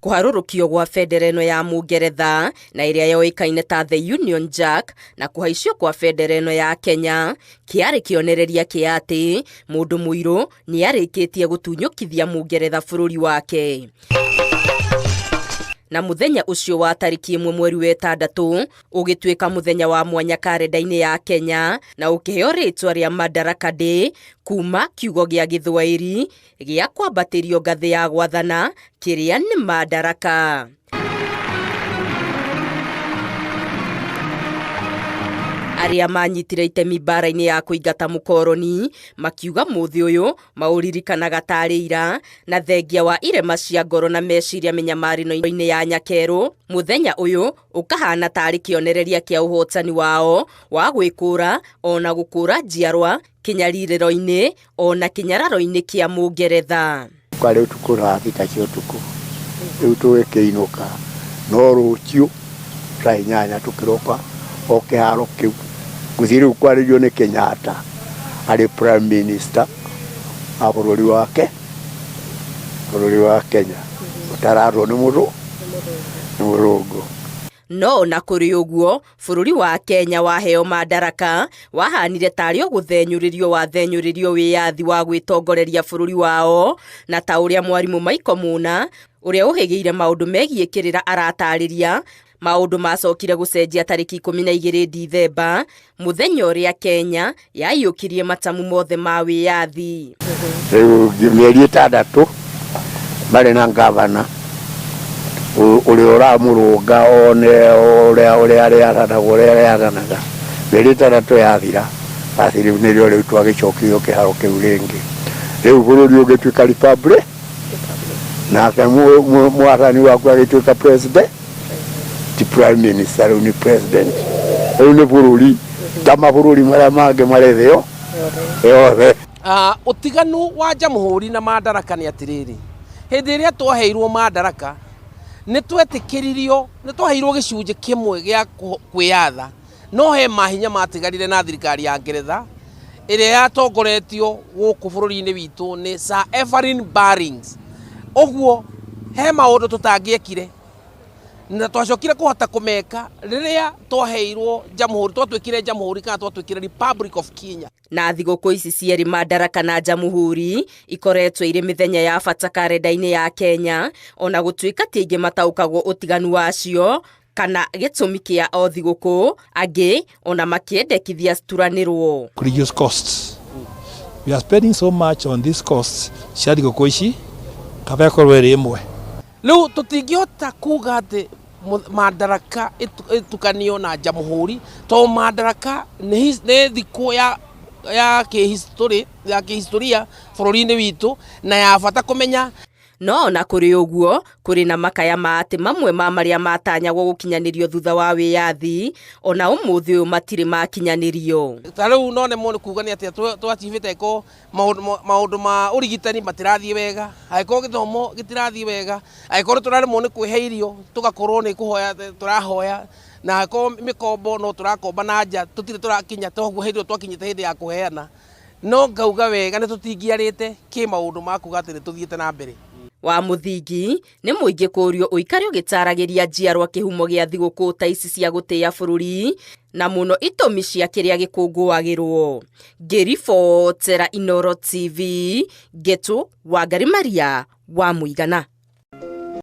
Kũharũrũkio gwa bendera ĩno ya Mũngeretha na ĩrĩa yoĩkaine ta The Union Jack na kũhaicio kwa bendera ĩno ya Kenya kĩarĩ kĩonereria kĩa atĩ mũndũ mũirũ nĩarĩkĩtie gũtunyũkithia Mũngeretha bũrũri wake. Na mũthenya ũcio wa tarĩki 1 mweri wa 6 ũgĩtuĩka mũthenya wa mwanya karenda-inĩ ya Kenya na ũkĩheo rĩtwa rĩa Madaraka Day kuma kiugo gĩa Gĩthwaĩri gĩa kwambatĩrio ngathĩ ya gwathana kĩrĩa nĩ Madaraka. Arĩa manyitire itemi mbara-inĩ ya kũingata mũkoroni makiuga mũthĩ ũyũ maũririkanaga tarĩ ira, na thengia wa irema cia ngoro na meciria mĩnyamarino-inĩ ya Nyakerũ, mũthenya ũyũ ũkahana tarĩ kĩonereria kĩa ũhotani wao wa gwĩkũra ona gũkũra njiarwa kĩnyarirĩro-inĩ ona kĩnyararo-inĩ kĩa Mũngeretha. Kwarĩ ũtukũ thaa 3 cia ũtukũ, rĩu tũgĩkĩinũka, no rũciũ thaa 8 tũkĩroka o kĩharo kĩu, ngũthiĩ rĩu kwarĩrio nĩ Kenyatta arĩ prime minister wa bũrũri wake, bũrũri wa Kenya, ũtarathwo nĩ mũthũngũ. No ona kũrĩ ũguo, bũrũri wa Kenya waheo madaraka wahanire tarĩ o gũthenyũrĩrio wathenyũrĩrio wĩyathi wa gwĩtongoreria bũrũri wao, na ta ũrĩa mwarimũ Michael Muna ũrĩa ũhĩgĩire maũndũ megiĩ kĩrĩra aratarĩria, maũndũ macokire gũcenjia tarĩki 12 Dithemba, mũthenya ũrĩa Kenya yaiyũkirie matamu mothe ma wĩyathi. Rĩu mĩeri 6 marĩ na ngavana ũrĩa ũramũrũnga one ũrĩa arĩathanaga, ũrĩa arĩathanaga. Mĩeri 6 yathira, basi rĩu nĩrĩo rĩu twagĩcokirio kĩharo kĩu rĩngĩ. Rĩu bũrũri ũgĩtuĩka republic, nake mwathani waku agĩtuĩka president, ti prime minister, rĩu nĩ president. Rĩu nĩ bũrũri ta mabũrũri marĩa mangĩ marĩ thĩ yothe. Ũtiganu wa Jamhuri na Madaraka nĩ atĩrĩrĩ, hĩndĩ ĩrĩa twaheirwo Madaraka nĩ twetĩkĩririo, nĩ twaheirwo gĩcunjĩ kĩmwe gĩa kwĩyatha, no he mahinya matigarire na thirikari ya Ngeretha ĩrĩa yatongoretio gũkũ bũrũri-inĩ witũ nĩ Sir Evelyn Barings. Ũguo he maũndũ tũtangĩekire na twacokire kũhota kũmeka rĩrĩa twaheirwo Jamhuri, twatuĩkire Jamhuri kana twatuĩkire Republic of Kenya. Na thigũkũ ici cierĩ Madaraka na Jamhuri ikoretwo irĩ mĩthenya ya bata karenda-inĩ ya Kenya, ona gũtuĩka ti aingĩ mataũkagwo ũtiganu wacio kana gĩtũmi kĩa o thigũkũ, angĩ ona makĩendekithia cituranĩrwo. Reduce costs. We are spending so much on these costs cia thigũkũ ici, kaba ĩkorwo ĩrĩ ĩmwe. Rĩu tũtingĩhota kuga atĩ Madaraka ĩtukanio na Jamhuri, tondũ Madaraka nĩ thikũ ya kĩhistory, ya kĩhistoria bũrũri-inĩ witũ na ya bata kũmenya. No ona kũrĩ ũguo, kũrĩ na makaya ma atĩ mamwe ma marĩa matanyagwo gũkinyanĩrio thutha wa wĩyathi, ona ũmũthĩ ũyũ matirĩ makinyanĩrio. Ta rĩu no nemwo nĩ kuga nĩ atĩa twachivĩte ko maũndũ ma ũrigitani matirathiĩ wega, angĩkorwo gĩthomo gĩtirathiĩ wega, angĩkorwo tũraremwo nĩ kwĩhe irio, tũgakorwo nĩ kũhoya tũrahoya, na angĩkorwo mĩkombo no tũrakomba na nja, tũtirĩ tũrakinya toguo hĩndĩ ĩyo twakinyĩte hĩndĩ ya kũheana. No ngauga wega nĩ tũtingĩarĩte kĩ maũndũ ma kuga atĩ nĩ tũthiĩte na mbere. Wa mũthingi nĩ mũingĩ kũũrio ũikare ũgĩtaragĩria njiarwa kĩhumo gĩa thigũkũ ta ici cia gũtĩĩa bũrũri na mũno itũmi cia kĩrĩa gĩkũngũagĩrwo. Ngĩribotera Inooro TV, Ngetu Wangari Maria wa Mũigana.